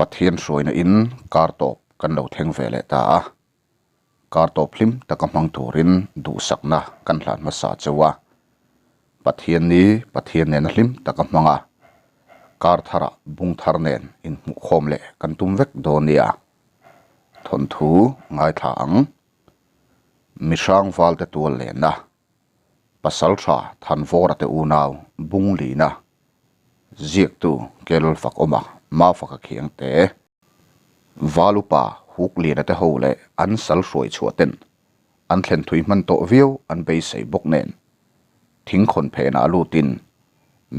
Pathian hruaina in kar tawp kan lo thleng ve leh ta a, kar tawp hlim taka hmang turin duhsakna kan hlan hmasa cheu a. Pathian ni Pathian nena hlim taka hmang a, kar tharah bung thar nen inhmuhkhawm leh kan tum vek dawn nia. Thawnthu ngaithla ang. Mihrang valte tual lenna. Pasaltha Thanvawra te unau bung lina ziaktu Kelol Fakawma Mafaka khiang te, Valupa Hukliana te ho leh an sal hruai chhuah ten an thlen thui hman tawh viau an beisei bawk nen thingkhawn phenah lutin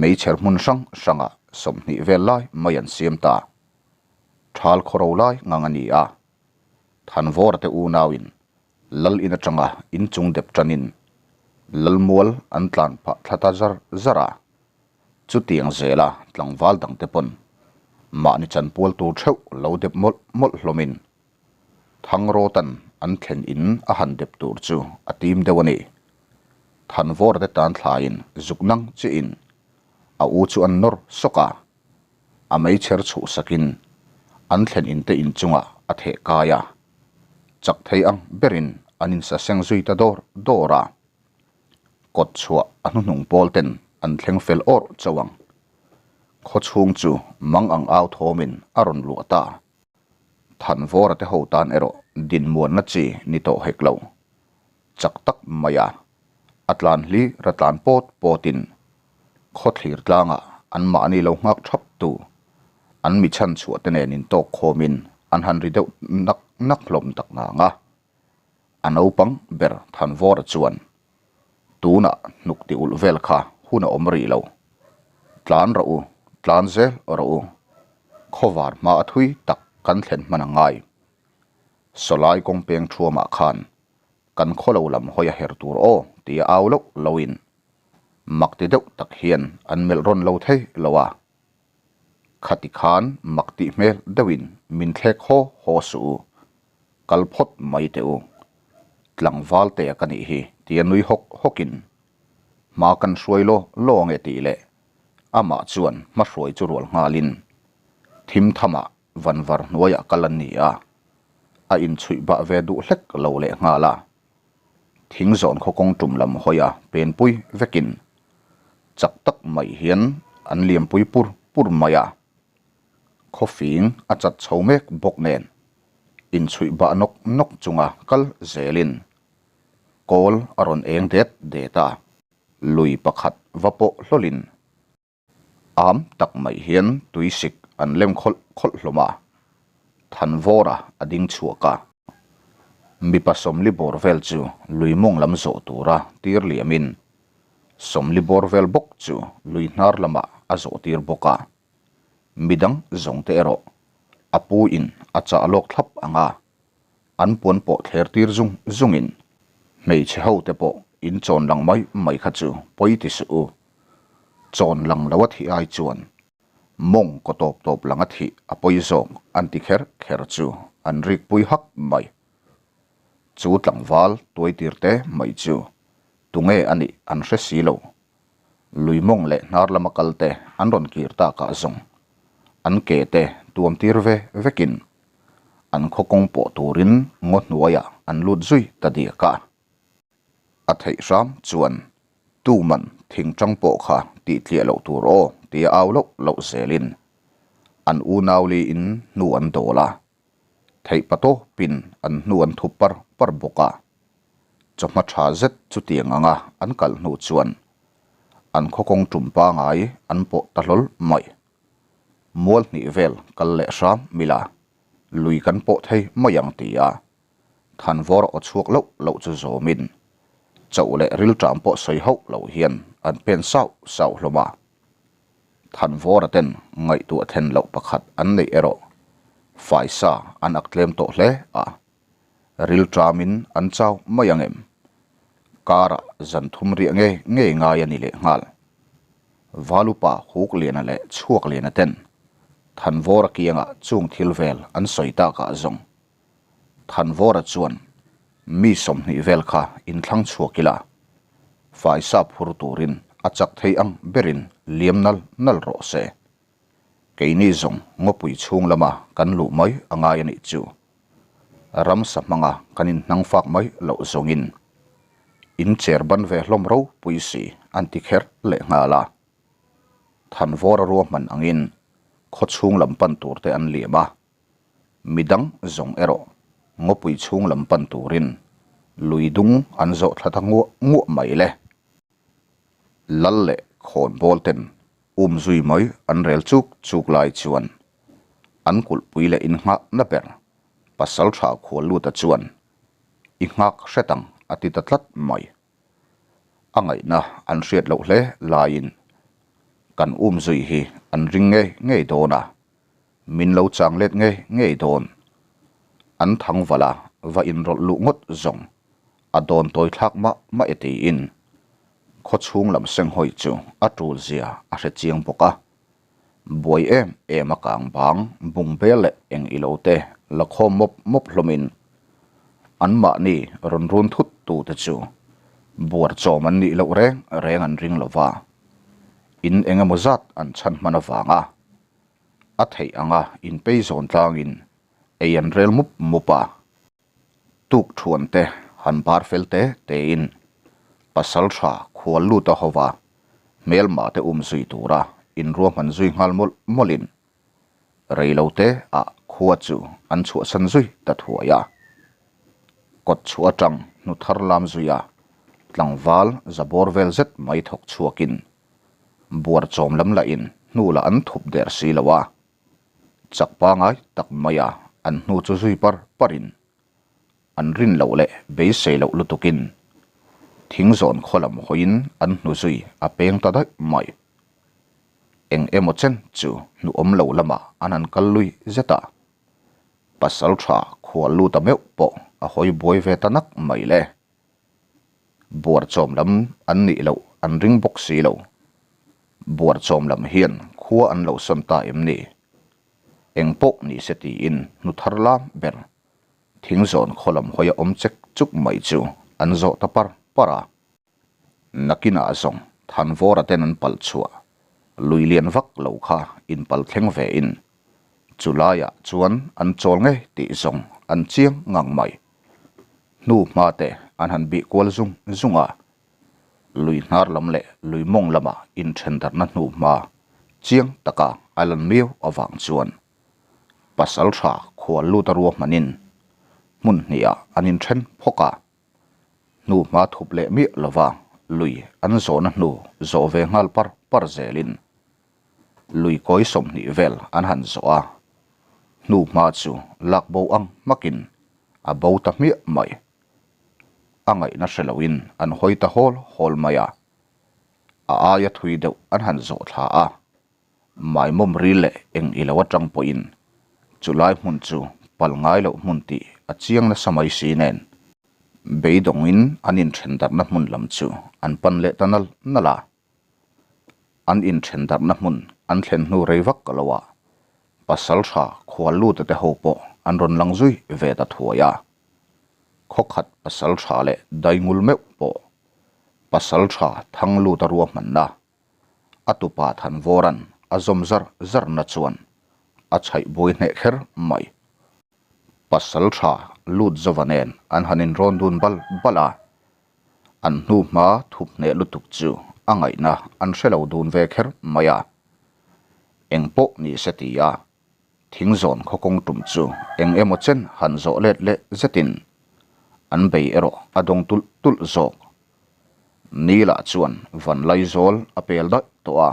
meichher hmun hrang hrangah 20 vel lai mai an siam ta. Thal khawro lai ngang a ni a, Thanvawra te unauin Lal in atanga inchung dep tanin Lalmual an tlan phah thla ta zar zar a, chutiang zela tlangval dangte pawn mahni chanpual tur theuh lo dep mawlh mawlh hlawmin Thangrawtan an thlen in a han dep tur chu a tim deuh a ni. Thanvawra te tan thlaiin zuk nang chiahin a u chu an nawr sawk a, a meichher chhuhsakin an thlen in te inchungah a theh kai a. Chak thei ang berin an insaseng zui ta dawr dawr a, kawt chhuah a hnuhnung pawl ten an thleng fel awrh chauh ang. Khaw chhung chu mang ang au thawmin a rawn luah ta. Thanvawra te ho tan erawh dinmuanna chi ni tawh hek lo. Chak tak mai a, a tlan hli ra tlan pawt pawtin khaw thlir tlangah an mahni lo nghak thap tu an mi chhan chhuah te nen intawk khawmin an han ri deuh nak nak hlawm tak nang a. A naupang ber Thanvawra chuan tunah hnuk ti ulh vel kha hun a awm rih lo. Tlan rawh u, tlan zel rawh u. Khawvar hma a thui tak kan thlen hman a ngai. Sawlai kawng peng thuamah khan kan khaw lo lam hawi a her tur aw tia au loh loin mak ti deuh tak hian an melh rawn lo thei lo a. Khati khan mak tih hmel deuhin min thlek haw haw suh u, kal phawt mai teh u. Tlangval te ka nih hi tia nui hawk hawkin hma kan hruai law law ange tih leh amah chuan hma hruai chu rual nghalin thim thamah vanvar hnuaiah kal an ni a, a inchhuih bah ve duh hlek lo leh nghal a. Thing zawn khaw kawng tum lam hawi a penpui vekin chak tak mai hian an liampui pur pur mai a. Khaw fing a chat chho mek bawk nen inchhuih bah nawk nawk chunga kal zelin kawl a rawn eng det det a, lui pakhat va pawh hlawlin Am tak mai hian tuisik an lem khawlh khawlh hlawm a, Thanvawra a ding chhuak a. Mipa 40 bawr vel chu lui mawng lam zawh tura tir liamin 40 bawr vel bawk chu lui hnar lamah a zawh tir bawk a. Midang zawngte erawh a pu in a chah lawk thlap ang a, an puan pawh thler tir zung zungin hmeichhe ho te pawh in chawn lang mai mai kha chu pawi ti suh u. Chawn lang lo a thih ai chuan mawng kaw tawp tawp lang a thih a pawi zawk an ti kher kher chu an rik pui hak mai. Chu tlangval tuai tir te mai chu tunge a nih an hre si lo. Lui mawng leh hnar lama kal te an rawn kir takah zawng an ke te tuam tir ve vekin an khaw kawng pawh turin ngaw hnuaiah an lut zui ta diak a. A theih hram chuan tuman thingtang pawh kha tih tliah loh tur aw tia au loh loh zelin an unau liin hnu an dawl a, theih pa tawpin an hnu an thup par par bawk a. Chawhma tha zet chutiang anga an kal hnu chuan an khaw kawng tum pangai an pawh ta hlawl mai. Mual hnih vel kal leh hram mila lui kan pawh thei mai ang tia Thanvawr aw chhuak loh loh chu zawmin chauh leh rilṭam pawh sawi hauh loh hian an pen sauh sauh hlawm a. Thanvawra ten ngaihtuah then loh pakhat an neih erawh faisa an ak tlem tawh hle a, rilṭamin an chau mai ang em? Karah zan thum riah ngei ngei ngai a ni lehnghal. Valupa Hukliana leh Chhuakliana ten Thanvawra kiangah chung thil vel an sawi takah zawng Thanvawra chuan mi 20 vel kha inthlang chhuak ila, faisa phur turin a chak thei ang berin liam nal nal rawh se. Keini zawng ngawpui chhung lama kan luh mai a ngai a nih chu. Ramsa hmanga kan inhnang fak mai loh zawngin in cher ban ve hlawm ropui si an ti kher leh nghal a. Thanvawra ruahman angin khaw chhung lam pan tur te an liam a, midang zawng erawh ngawpui chhung lam pan turin lui dung an zawh thla ta nguah nguah mai le. Lal leh khawnbawl ten um zui mai an rel chuk chuk lai chuan an kulhpui leh innghahna ber Pasaltha Khualluta chuan I nghak hret ang a ti ta tlat mai. A ngaihna an hriat loh hle laiin kan um zui hi an ring ngei ngei dawn a, min lo chang let ngei ngei dawn. An thangvala va inrawlh luh ngawt zawng a dawn tawi thlak mah mah e tiin khawchhung lam senghawi chu a tul zia a hre chiang bawk a. Buai em em a kang bang bung bel leh eng ilo te la khawm mawp mawp hlawmin anmahni rawn run thut tu te chu buar chawm an nih loh reng reng an ring lo va, in eng emaw zat an chhan hman avanga a theih anga inpei zawn tlangin ei an rel mup mup a. Tuk thuan te han bar fel te tein pasal tha khual lut a hova hmelma te um zui tura inruahman zui nghal mawlh mawlhin rei lo te ah khua chu an chhuahsan zui ta thuai a. Kawt chhuah atang hnu thar lam zui a tlangval za bawr vel zet mai thawk chhuakin buar chawm lam lahin hnu lah an thup der si lo a. Chak pangai tak maia an hnu chu zui par parin an rin loh leh beisei loh lutukin thingzawn khaw lam hawiin an hnu zui a peng ta daih mai. Eng emaw chen chu hnu awm lo lamah an han kal lui zet a, pasal tha khual lut a meuh pawh a hawi buai ve ta nak mai le. Buar chawm lam an nih loh an ring bawk si lo. Buar chawm lam hian khua an lo sawn ta em ni? Eng pawh ni se tiin hnu thar lam ber thingzawn khaw lam hawi a awm chek chuk mai chu an zawh ta par par a. Nakinah zawng Thanvawra ten an palh chhuah lui lian vak lo kha inpal thleng ve in chu laiah chuan an chawl ngei tih zawng an chiang ngang mai. Hnu hma te an han bih kual zung zung a, lui hnar lam leh lui mawng lama inthen darhna hnu hma chiang taka a lan miau avang chuan pasal tha khual lut a ruahmanin hmun hnihah an inthen phawk a. Hnu hma thup leh miah lova lui an zawhna hnu zawh ve nghal par par zelin lui kawi 20 vel an han zawh a, hnu hma chu lak bo ang hmakin a bo ta hmiah mai. A ngaihna hre loin an hawi ta hawl hawl mai a, a aia thui deuh an han zawh thla a, maimawm ril leh eng ilo atang pawhin chulai hmun chu pal ngai loh hmun tih a chiang nasa mai si nen beidawngin an inthen darhna hmun lam chu an pan leh ta nal nal a. An inthen darhna hmun an thlen hnu rei vak lo a, pasal tha khual luta te ho pawh an rawn lang zui ve ta thuai a. Khawkhat pasal tha leh daingul meuh pawh pasal tha thang luta ruahmanna a tupa Thanvawra'n a zawm zar zarna chuan a chhaih buai hneh kher mai. Pasal tha lut zova nen an han inrawn dun bal bal a, An hnu hma thup hneh lutuk chu a ngaihna an hre lo dun ve kher mai a. Eng pawh ni se ti a, thingzawn khaw kawng tum chu eng emaw chen han zawh let leh zetin an bei erawh a dawng tulh tulh zawk. Ni lah chuan van laizawl a pel daih tawh a,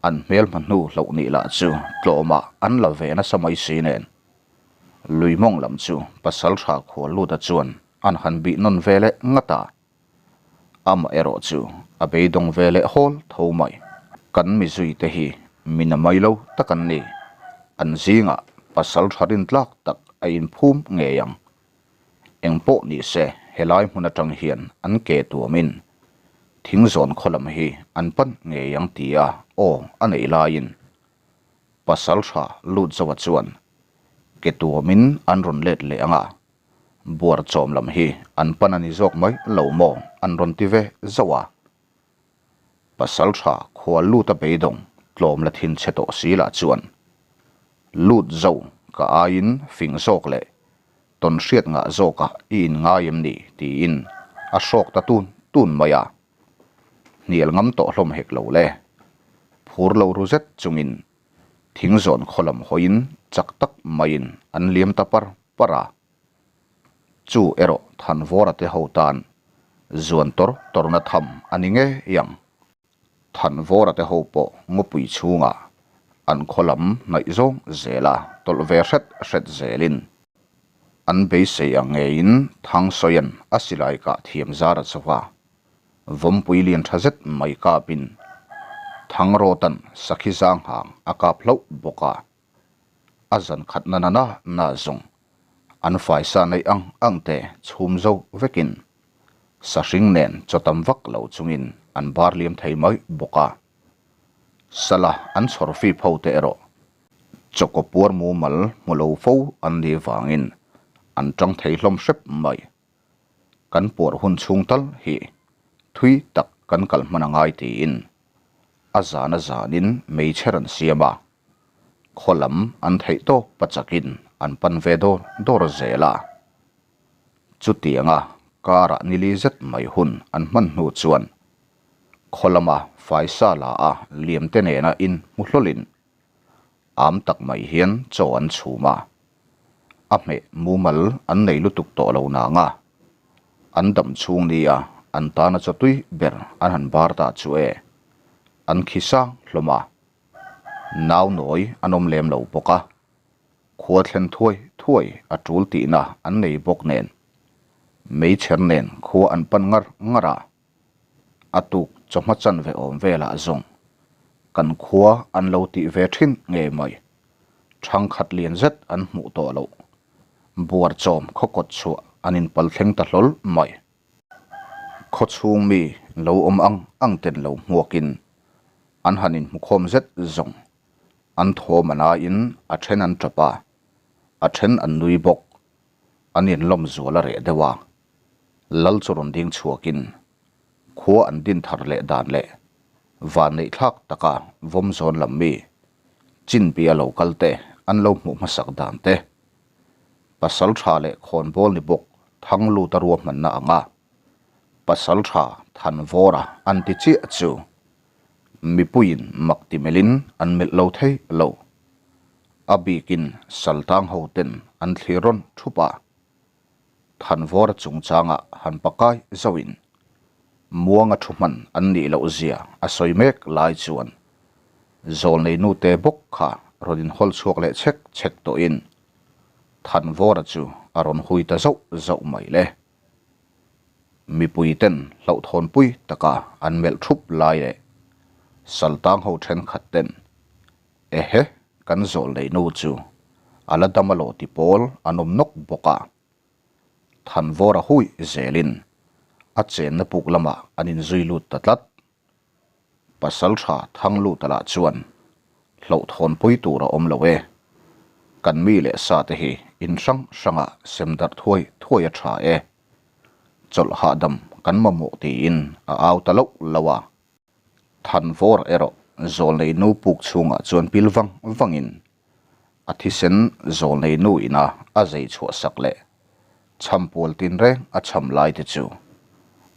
An hmelhma hnu hloh nih lah chu tlawmah an la ve nasa mai si nen. Lui mawng lam chu pasal tha khual luta chuan an han bih nawn ve leh ngat a. Amah erawh chu a beidawng ve leh hawl tho mai. Kan mizui te hi mi na mai lo tak an ni. An zingah pasal tha rintlak tak a inphum ngei ang. Eng pawh ni se helai hmun atang hian an ke tuamin thingzawn khaw lam hi an pan ngei ang tia aw a neih laiin pasal tha lut zoa chuan ke tuamin an rawn let leh ang a, buar chawm lam hi an pan a ni zawk mai lo maw an rawn ti ve zauh a. Pasal tha khual lut a beidawng Tlawm la thin chhe tawh si lah chuan lut zo ka aiin fing zawk leh tawn hriat ngah zawkah i in ngai em ni tiin a hrawk ta tun tun mai a. Hnial ngam tawh hlawm hek lo le. Phur lo ru zet chungin thing zawn khaw lam hawiin chak tak maiin an liam ta par par a. Chu erawh Thanvawra te ho tan zuan tawr tawrna tham a ni ngei ang. Thanvawra te ho pawh ngawpui chhungah an khaw lam hnaih zawng zela tawlh ve hret hret zelin an beisei ang ngeiin Thangsawia'n a silai kah thiam zar a chauh a, vawmpui lian tha zet mai kapin Thangrawta'n sakhi zanghang a kap hlauh bawk a. A zan khat na na na zawng an faisa neih ang ang te chhum zo vekin sahring nen chaw tam vak lo chungin an bar liam thei mai bawk a. Sala an chhawr fip ho te erawh chawkaw puar mumal hmu lo fo an nih vangin an tang thei hlawm hrep mai. Kan puar hun chhung tal hi thui tak kan kal hman a ngai tiin a zan a zanin meichher an siam a. Khaw lam an theih tawp pachakin an pan ve dawr dawr zel a. Chutianga karah nili zet mai hun an hman hnu chuan khaw lama faisa la a liamte nena in hmu hlawlin am tak mai hian chaw an chhum a. A hmeh mumal an nei lutuk tawh lo nanga an dam chhung nia an tana chaw tui ber an han bar ta chu e an khi sang hlawm a. Nau nawi an awm lem lo bawk a, khua thlen thuai thuai a tul tihna an nei bawk nen meichher nen khua an pan ngar ngar a, a tuk chawhma chanve awm velah zawng kan khua an lo tih ve thin ngei mai. Thangkhat lian zet an hmuh tawh loh buar chawm khaw kawt chhuah an inpal thleng ta hlawl mai. Khaw chhung mi lo awm ang ang ten lo hmuakin an han inhmukhawm zet zawng. An thawm a naiin a then an tap a, a then an nui bawk. An inlawm zual a reh deuh a, Lal chu rawn ding chhuakin khua an din thar leh dan leh vanneih thlak taka vawm zawn lam mi chinpi a lo kal te an lo hmuh hmasak dan te, pasal tha leh khawnbawl ni bawk Thangluta ruahmanna anga pasal tha Thanvawra an ti chiah chu mipuiin mak ti melhin an melh lo thei lo. A bikin Saltang ho ten an thlir rawn thup a. Thanvawra chungchangah han pakai zauhin Muanga thu hman an nih loh zia a sawi mek lai chuan Zawlnei nute bawk kha rawn inhawl chhuak leh chhek chhek tawhin Thanvawra chu a rawn hui ta zauh zauh mai le. Mipui ten hlauhthawnpui taka an melh thup lai leh Saltang ho thenkhat ten Ehe, kan zawlnei nu chu a la dam alaw ti pawl an awm nawk bawk a. Thanvawra hui zelin a chenna puk lamah an inzui lut ta tlat. Pasal tha Thangluta lah chuan hlauhthawnpui tur a awm lo e. Kan mi leh sa te hi in hrang hrangah sem darh thuai thuai a tha e. Chawlh hahdam kan mamawh tiin a au ta loh loh a. Thanvawr erawh zawlnei nu puk chhungah chuan pil vang vangin a thisen zawlnei nu ina a zei chhuah sak leh chhampual tinreng a chham lai te chu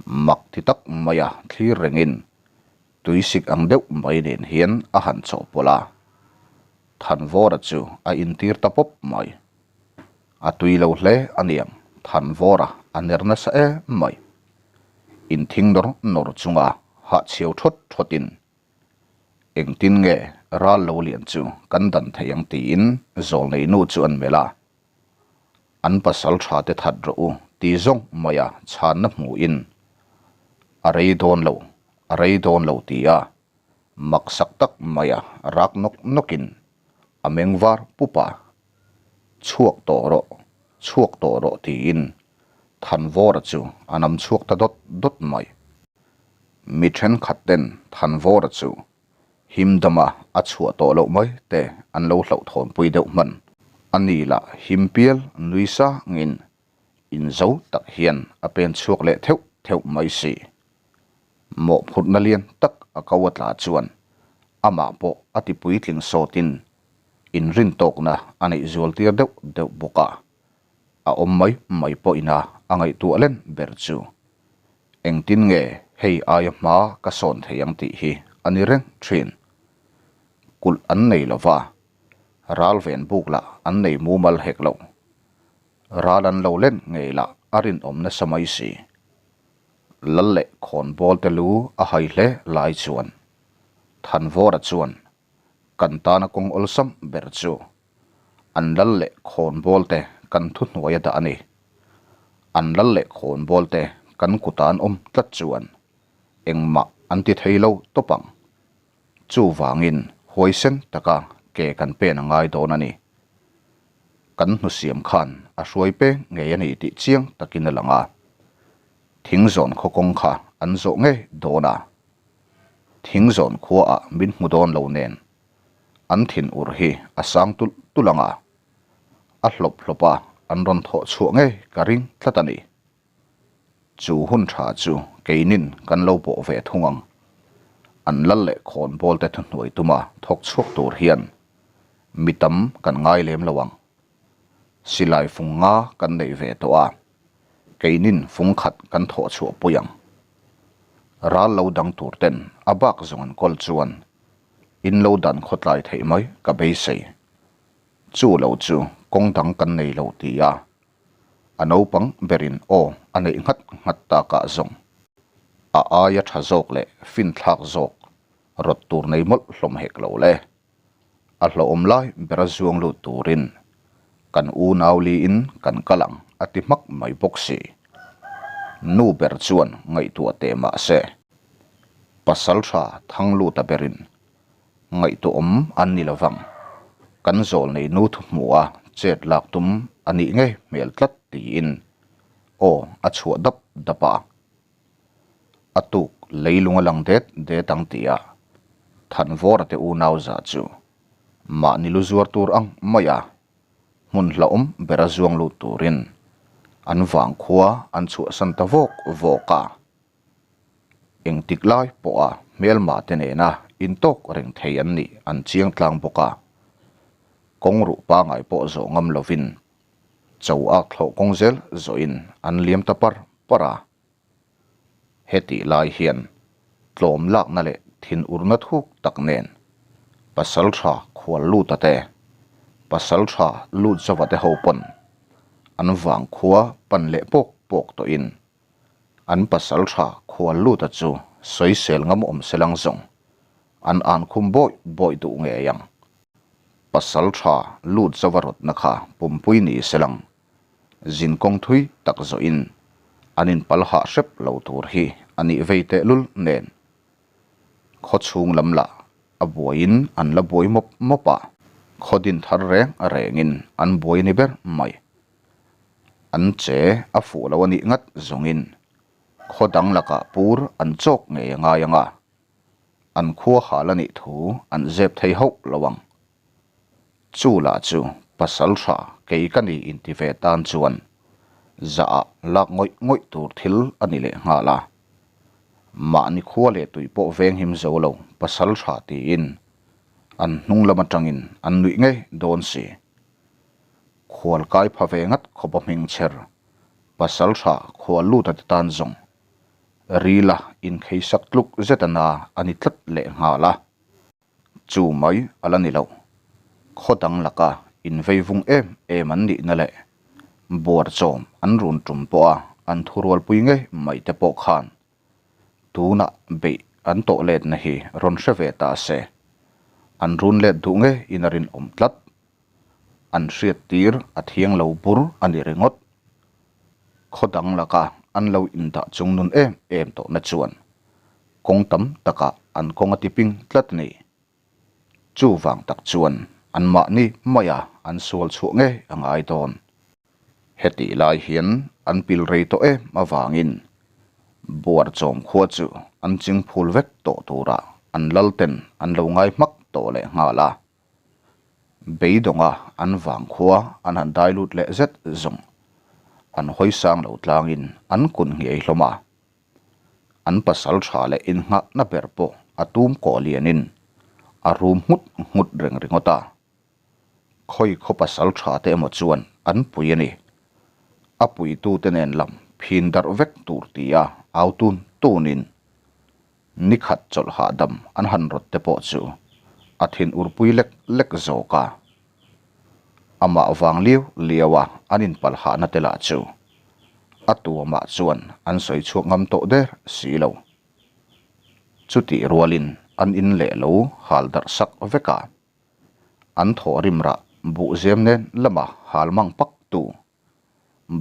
mak ti tak maia thlir rengin tuisik ang deuh mai nen hian a han chawhpawlh a. Thanvawra chu a intir ta pawp mai. A tui lo hle a niang, Thanvawra a ner nasa em mai. Inthing nawr nawr chunga hahchhiau thawt thawtin Engtin nge ral lo lian chu kan dan thei ang tiin zawlnei nu chu an melh a. An pasal tha te that rawh u ti zawng maia chhanna hmuhin a rei dawn lo, a rei dawn lo tia maksak tak maia rak nawk nawkin a meng var pup a. Chhuak tawh rawh, chhuak tawh rawh tiin Thanvawra chu a nam chhuak ta dawt dawt mai. Mi thenkhat ten Thanvawra chu him dama a chhuah tawh loh mai te an lo hlauhthawnpui deuh hman. A ni lah him pial nui sangin inzo tak hian a pen chhuak leh theuh theuh mai si. Mawhphurhna lian tak a ko a tla chuan Amah pawh a ti puitling sawtin inrintawkna a neih zual tir deuh deuh bawk a. A awm mai mai pawhin a a ngaihtuah len ber chu engtin nge hei aia hma ka sawn thei ang tih hi a ni reng thin. Kulh an nei lo va, ral ven buk lah an nei mumal hek lo. Ral an lo len ngei lah a rinawm nasa mai si. Lal leh khawnbawl te lu a hai hle lai chuan Thanvawra chuan kan tana kawng awlsam ber chu an lal leh khawnbawl te kan thuhnuai a dah a ni. An lal leh khawnbawl te kan kuta an awm tlat chuan engmah an ti thei lo tawp ang. Chuvangin huaisen taka ke kan pen a ngai dawn a ni. Kan hnusiam khan a hruai peng ngei a ni tih chiang takin a lang a. Thingzawn khaw kawng kha an zawh ngei dawn a. Thingzawn khuaah min hmu dawn lo nen an thin ur hi a sang tulh tulh ang a. A hlawp hlawp a an rawn thawh chhuah ngei ka ring tlat a ni. Chu hun tha chu keinin kan lo bawh ve thung ang. An lal leh khawnbawl te thuhnuai tuma thawk chhuak tur hian mi tam kan ngai lem lo ang. Silai fung nga kan nei ve tawh a, keinin fung khat kan thawh chhuah pui ang. Ral lo dang tur ten a bak zawng an kawl chuan in lo dan khawtlai theih mai ka beisei. Chu lo chu kawng dang kan nei lo ti a, A naupang berin aw a neih nghat nghat takah zawng a aia tha zawk leh finthlak zawk rawt tur nei mawlh hlawm hek lo le. A hlawhawm lai bera zuang lut turin kan unau liin kan kal ang a ti hmak mai bawk si. Nu ber chuan ngaihtuah teh mah se, pasal tha thang luta berin Ngaihtuahawm an ni lovang. Kan zawl nei nu thuhmuh a chet lak tum a nih ngei hmel tlat tiin aw a chhuah dap dap a. A tuk leilung a lang det det ang tih a Thanvawra te unau zah chu mahni lu zuar tur ang mai a hmun hlauhawm bera zuang lut turin an vangkhua an chhuahsan ta vawk vawk a. Engtik lai pawha hmelma te nena intawk reng thei an nih an chiang tlang bawk a, kawng ruh pangai pawh zawh ngam lovin cho ak thlawh kawng zel zawhin an liam ta par par a. Hetih lai hian tlawm lakna leh thinurna thuk tak nen pasal tha khual luta te, pasal tha lut zova te ho pawn an vangkhua pan leh pawk pawk tawhin An pasal tha khual luta chu sawisel ngam awm se lang zawng an an khum bawih bawih duh ngei ang. Pasal tha lut zova rawtna kha pumpui ni se lang zin kawng thui tak zawhin an inpal hah hrep lo tur hi a nih vei tehlul nen. Khaw chhung lam lah a buaiin an la buai mawp mawp a, khaw din thar reng rengin an buai a ni ber mai. An che a fuh lo a nih ngat zawngin khaw dang lakah pur an chawk ngei a ngai ang a, an khua hal a nih thu an zep thei hauh lo ang. Chu lah chu pasal tha kei ka ni inti ve tan chuan zahah lak ngawih ngawih tur thil a ni leh nghal a. Mahni khua leh tui pawh venghim zo lo pasal tha tiin an hnung lam atangin an nuih ngei dawn si. Khual kai pha ve ngat khawpa hming chher, pasal tha khual lut a ti tan zawng. Rila inkhei sak tluk zet a na a ni tlat leh nghal a. Chu mai a la ni lo. Khaw dang laka invei vung em em an nihna leh buar chawm an run tum pawha an thurualpui ngei mai te pawh khan Tunah beih an tawh letna hi rawn hre ve ta se, an run let duh nge in a rinawm tlat. An hriat tir a thiang lo bur a ni ringawt. Khaw dang laka an lo indah chung nun em em tawhna chuan kawng tam takah an kawng a ti ping tlat a ni. Chuvang tak chuan anmahni maia an sual chhuah ngei a ngai dawn. Hetih lai hian an pil rei tawh em avangin Buarchawm khua chu an ching phul vek tawh turah an lalten an lo ngai hmak tawh leh nghal a. Beidawnga an vang khua an han dai lut leh zet zawng an hawi sang lo tlangin an kun nghiai hlawm a. An pasal tha leh innghahna ber pawh a tum kawh lianin. A rum nghut nghut reng ringawt a. Khawi khaw pasal tha te emaw chuan an pui a ni. A puitute nen lam phin darh vek tur tia au tun tunin nikhat chawlh hahdam an han rawt te pawh chu a thin urpui lek lek zawk a. Amah vang liau liau a an inpalh hahna te lah chu a tuamah chuan an sawi chhuak ngam tawh der si lo. Chutih rualin an in leh lo hal darh sak vek a. An thawh rim rah buh zem nen lama hal mang pak tu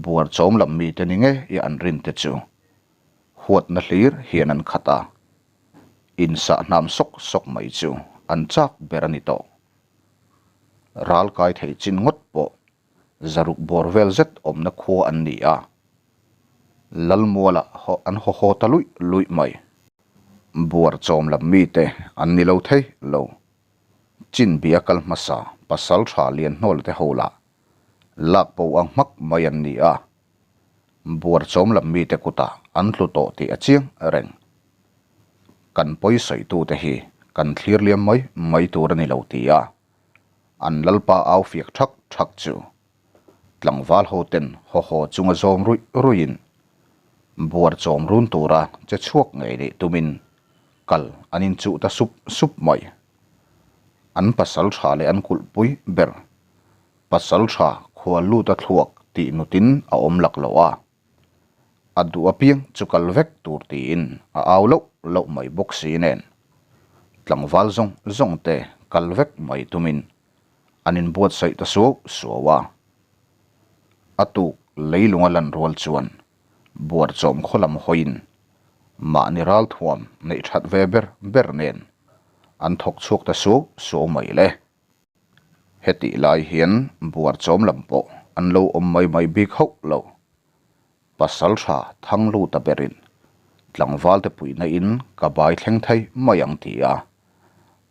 buar chawm lam mite ni ngei an rin te chu huatna hlir hian an khat a, insah hnam sawk sawk mai chu an chak ber a ni tawh. Ral kai thei chin ngawt pawh zaruk bawr vel zet awmna khua an ni a, Lalmuala an haw haw ta luih luih mai. Buar chawm lam mite an ni lo thei lo. Chinbia kal hmasa pasal tha lian hnawl te ho lah lak bo ang hmak mai an ni a, buar chawm lam mite kutah an tlu tawh tih a chiang reng. Kan pawi sawitute hi kan thlir liam mai mai tur a ni lo ti a, an lalpa au fiak thak thak chu tlangval ho ten haw haw chunga zawm ruih ruihin buar chawm run tura che chhuak ngei nih tumin kal an inchuh ta sup sup mai. An pasal tha leh an kulhpui ber pasal tha khual lut a thluak tih nutin a awm lak loh a, a duh apiang chu kal vek tur tiin a au loh loh mai bawk si nen tlangval zawng zawng te kal vek mai tumin an inbuatsaih ta suau suau a. A tuk leilunga lan rual chuan buarchawm khaw lam hawiin mahni ralthuam neih that ve ber ber nen an thawk chhuak ta suau suau mai le. Hetih lai hian buarchawm lam pawh an lo awm mai mai bik hauh lo. Pasal tha thang lut a berin tlangval te puihna in ka bai thleng thei mai ang ti a,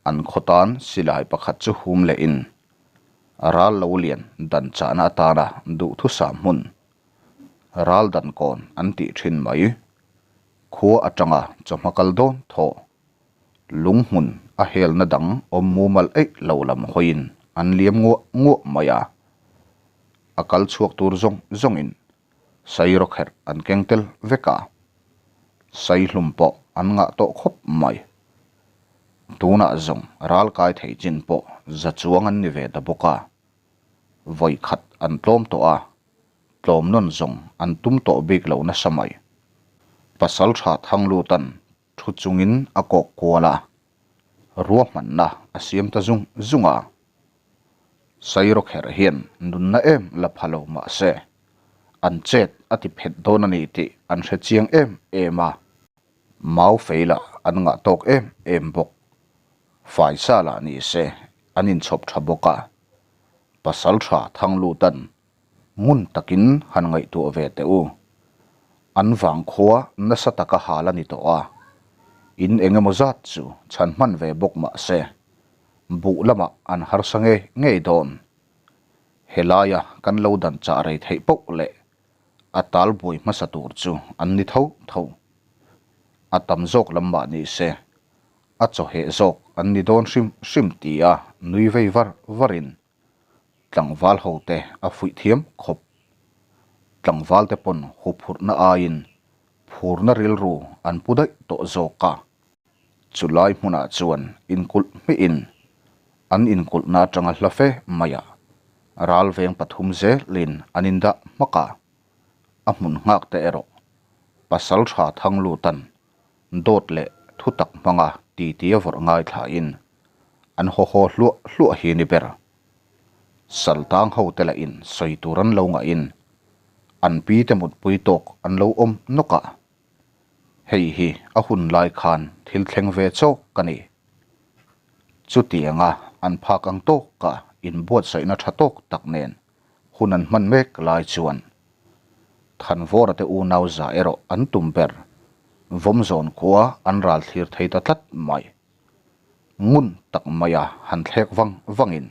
an khaw tan silai pakhat chu hum leh in ral lo lian dan chahna atana duhthusam hmun ral dan kawn an tih thin mai. Khua atanga chawhma kal dawn thaw lunghmun a helna dang awm mumal eih lo lam hawiin an liam nguah nguah mai a. A kal chhuak tur zawng zawngin sairawkherh an keng tel vek a, saihlum pawh an ngah tawh khawp mai. Tunah zawng ral kai thei chin pawh za chuang an ni ve ta bawk a, vawi khat an tlawm tawh a, tlawm nawn zawng an tum tawh bik lo nasa mai. Pasal tha Thanglutan thu chungin a kawk kual a, ruahmanna a siam ta zung zung a. Sairawkherh hian nunna em la pha lo mah se, an chet a ti phet dawn a ni tih an hre chiang em em a. Mau fei lah an ngah tawk em em bawk. Faisa lah ni se an inchhawp tha bawk a. Pasal tha Thanglutan Ngun takin han ngaihtuah ve teh u. An vangkhua nasa taka hal a ni tawh a, in eng emaw zat chu chhan hman ve bawk mah se, buh lamah an harsa ngei ngei dawn. Helaia kan lo dan chah rei theih poh leh a tal buai hmasa tur chu an ni tho tho. A tam zawk lam mah ni se, a chawheh zawk an ni dawn hrim hrim tia nui vei var varin Tlangval hote a fuih thiam khawp. Tlangval te pawn huphurhna aiin phurna rilru an pu daih tawh zawk a. Chulai hmunah chuan inkulh hmihin an inkulhna atanga hla fe maiah ralveng pathum zelin an indah hmak a. A hmun nghak te erawh pasal tha Thanglutan dawt leh thutak hmanga titi a vawrh ngaithlain an haw haw hluah hluah hi ni ber. Saltang ho te lahin sawi tur an lo ngahin an pi te mutpui tawk an lo awm nawk a. Hei hi a hun lai khan thil thleng ve chawk ka ni. Chutianga an phak ang tawka inbuatsaihna tha tawk tak nen hun an hman mek lai chuan Thanvawra te unau za erawh an tum ber. Vawmzawn khua an ral thlir thei ta tlat mai. Ngun tak maia han thlek vang vangin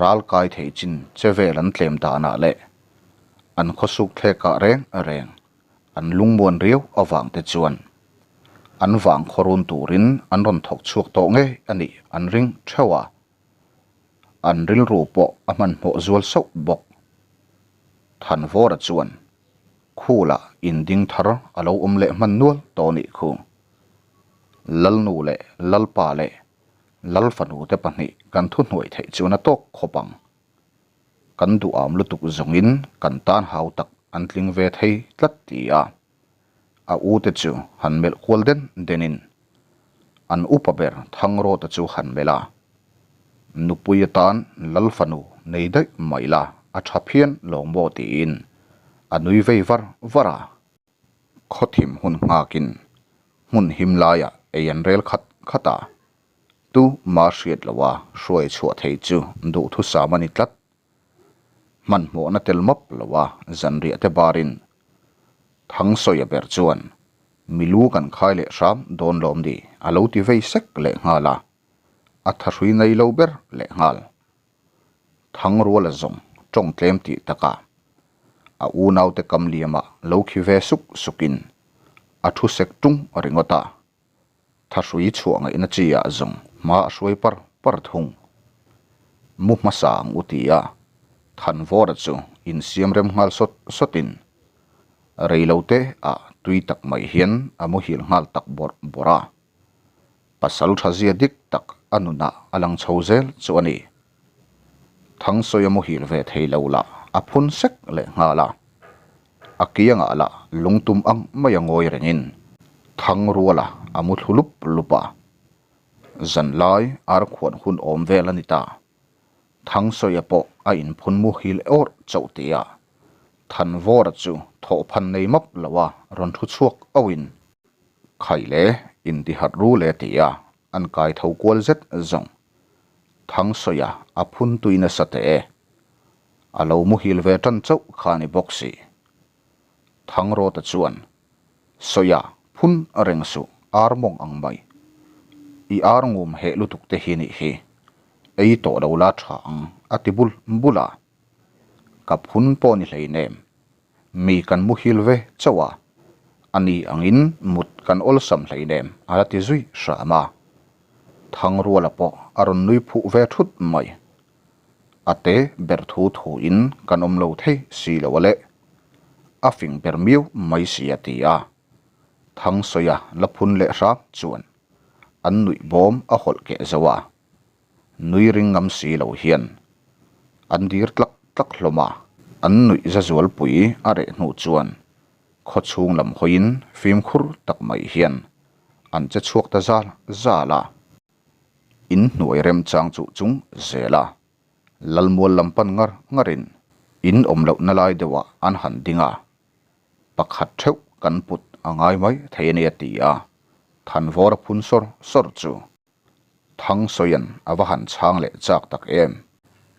ral kai thei chin che vel an tlem danah leh an khawsuk thlekah reng reng an lungmuan riau avang te chuan. An vang khawrun turin an rawn thawk chhuak tawh ngei a nih an ring theuh a, an rilru pawh a hmanhmawh zual sauh bawk. Thanvawra chuan Khula inding thar a lo awm leh hman nual tawh nih khu. Lalnu leh Lalpa leh Lalfanu te pahnih kan thuhnuai theih chuan a tawk khawp ang. Kan duham lutuk zawngin kan tan hau tak an tling ve thei tlat ti a. A u te chu han melh kual den denin an upa ber Thangrawta chu han melh a, Nupui atan Lalfanu nei daih mai la a tha phian lo maw tiin a nui vei var var a. Khawthim hun nghakin hmun him laiah ei an rel khat khat a, tu mah hriat loha hruai chhuah thei chu duhthusam a ni tlat. Hmanhmawhna tel map loa zanriah te barin Thangsawi-a ber chuan milu kan khai leh hram dawn lawm ni a lo ti vei sek leh nghal a, a thahrui nei lo ber leh nghal. Thangruala zawng tawng tlem tih takah a unaute kam liamah lo khi ve suk sukin a thu sek tung ringawt a. Thahrui chhuah ngaihna chi ah zawng hma a hruai par par thung. Mu hmasa ang u ti a, Thanvawra chu insiam rem nghal sawt sawtin reilo te ah tui tak mai hian a muhil nghal tak bawrh bawrh a. Pasal tha zia dik tak a nunah a lang chho zel chu a ni. Thangsawi a muhil ve thei lo lah a phun sek leh nghal a. A kiangah lah lungtum ang mai a ngawi rengin Thangruala a mu thlu lup lup a. Zanlai ar khuan hun awm vel a ni ta. Thangsawi-a pawh a inphun muhil awrh chauh tih a, Thanvawra chu thawhphan nei map lo a rawn thu chhuak auhin, Khai le, intiharh ru le ti a an kai tho kual zet zawng. Thangsawi-a a phun tui nasa teh e. A lo muhil ve tan chauh kha ni bawk si. Thangrawta chuan, Sawi-a, phun a reng suh, ar mawng ang mai. I ar ngum heh lutuk te hi nih hi. Ei tawh lo la tha ang, a ti bul bul a. Ka phun pawh ni hleinem. Mi kan muhil ve chauh a, a ni angin mut kan awlsam hleinem a la ti zui hram a. Thangruala pawh a rawn nui phuh ve thut mai. A te ber thu thuin kan awm lo thei si lo a le. A fing ber miau mai si a ti a. Thangsawi-a la phun leh hram chuan an nuih bawm a hawlh keh zo a. Nui ring ngam si lo hian an dir tlak tlak hlawm a. An nuih za zualpui a reh hnu chuan khawchhung lam hawiin fimkhur tak mai hian an che chhuak ta zal zal a. In hnuai remchang chuh chung zel a, Lalmual lam pan ngar ngarin in awm lohna lai deuhah an han ding a, pakhat theuh kan put a ngai mai thei a nia ti a, Thanvawra phun sawr sawr chu. Thangsawian a va han chhang leh chak tak em?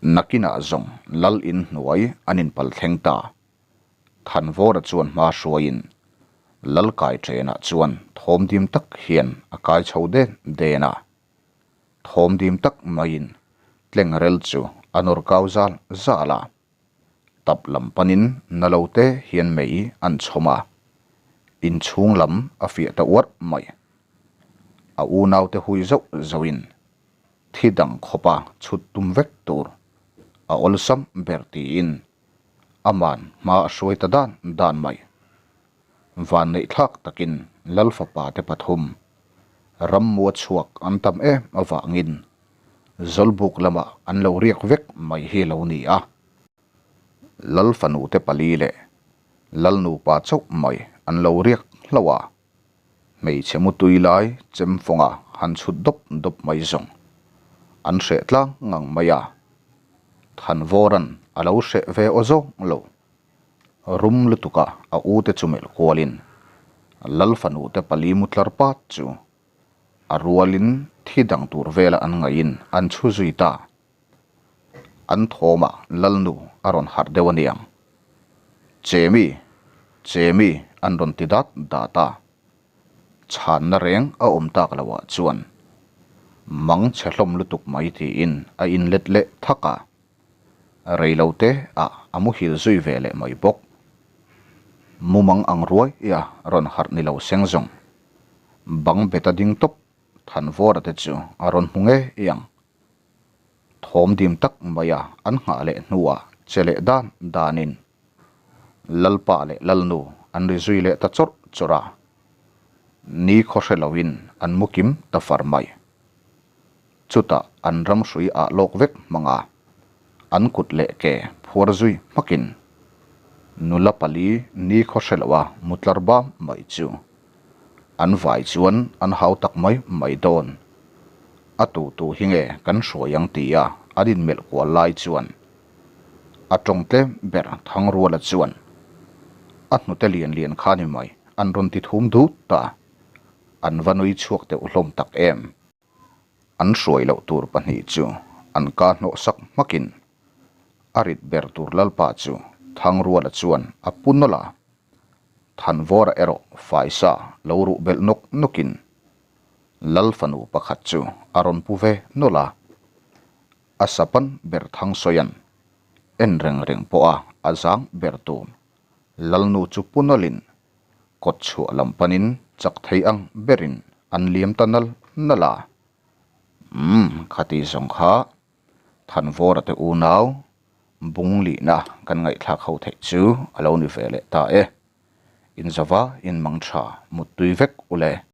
Nakinah zawng Lal in hnuai an inpal thleng ta. Thanvawra chuan hma hruaiin Lal kai ṭenah chuan thawmdim tak hian a kai chho den den a. Thawmdim tak maiin tlengrel chu a nawr kau zal zal a. Tap lam panin na lo te hian mei an chhawm a, inchhung lam a fiah ta uarh mai. A unaute hui zauh zauhin thi dang khawpa chhut tum vek tur a awlsam ber tiin aman hma a hruai ta dan dan mai. Vanneih thlak takin Lalfapa te pathum rammua chhuak an tam em avangin Zawlbuk lamah an lo riak vek mai hi lo ni a. Lal fanute pali leh Lal nupa chauh mai an lo riak hlauh a, hmeichhe mutui lai chem fawnga han chhut dawp dawp mai zawng an hreh tlang ngang mai a. Thanvawran a lo hreh ve aw zawng lo. Rum lutuka a ute chu melh kualin Lal fanute pali mutlar pat chu A rualin thi dang tur vela an ngaihin an chhu zui ta. An thawmah Lalnu a rawn harh deuh aniang. Chemi! Chemi! an rawn ti dat dat a. Chhanna reng a awm tak loah chuan mang chhe hlawm lutuk mai tiin a inlet leh thak a. Reilote ah a muhil zui ve leh mai bawk. Mumang ang ruai a rawn harh ni lo seng zawng. Bang beta ding tawp Thanvawra te chu a rawn hmu ngei ang. Thawm dim tak maia an nghah leh hnuah che leh dan danin Lalpa leh Lalnu an ri zui leh ta chawrh chawrh a, ni khaw hre loin an mu kim ta far mai. Chutah an ram hrui ah lawk vek hmang a, an kut leh ke phuar zui hmakin nula pali ni khaw hre loa mu tlar bam mai chu an vai chuan an hau tak mai mai dawn. A tu tu hi nge kan hruai ang tia an inmelh kual lai chuan a tawng tlem ber Thangruala chuan a hnute lian lian kha ni mai an rawn ti thum dut ta. An va nui chhuak deuh hlawm tak em. An hruai loh tur pahnih chu an ka hnawh sak hmakin a rit ber tur Lalpa chu Thangruala chuan a pu nawlh a, Thanvawra erawh faisa lo ruh belh nawk nawkin Lal fanu pakhat chu a rawn pu ve nawlh a, a sapan ber Thangsawia'n en reng reng pawha a zang ber tur Lalnu chu pu nawlhin Kawt chhuah lam panin chak thei ang berin an liam ta nal nal a. Umm, khati zawng kha Thanvawra te unau bung lihna kan ngaihthlak ho theih chu a lo ni ve leh ta e. Inzava inmang tha muttui vek ule.